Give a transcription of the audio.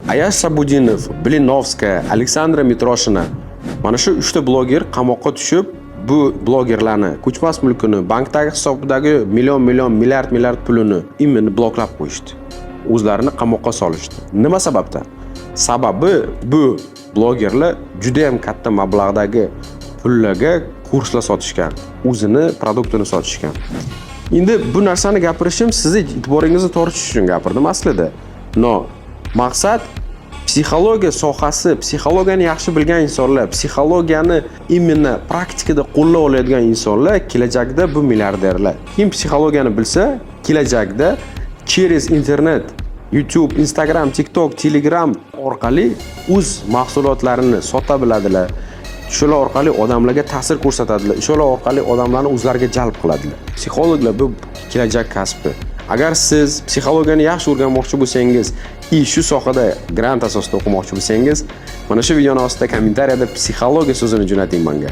Ayash Sabudinov, Blinovskaya, Aleksandra Mitroshina, mana shu uchta bloger qamoqqa tushib, bu blogerlarni ko'chmas mulkini, bankdagi hisobidagi million million, milliard milliard pulini именно bloklab qo'yishdi, o'zlarini qamoqqa solishdi. Nima sababdan? Sababi, bu blogerlar juda ham katta mablag'dagi pullarga kurslar sotishgan, o'zini продукт ini sotishgan. Endi bu narsani gapirishim sizni e'tiboringizni tortish uchun gapirdim aslida. Но maqsad psixologiya sohasi, psixologiyani yaxshi bilgan insonlar, psixologiyani именно praktikada qo'llay oladigan insonlar kelajakda bu milliarderlar. Kim psixologiyani bilsa, kelajakda через internet, YouTube, Instagram, TikTok, Telegram orqali o'z mahsulotlarini sota biladilar. Shular orqali odamlarga ta'sir ko'rsatadilar, shular orqali odamlarni o'zlariga jalb qiladilar. Psixologlar bu kelajak kasbi. Agar siz psixologiyani yaxshi o'rganmoqchi bo'lsangiz и shu sohada grant asosida o'qimoqchi bo'lsangiz, mana shu videoni ostida kommentariyada "psixologiya" so'zini jo'nating manga.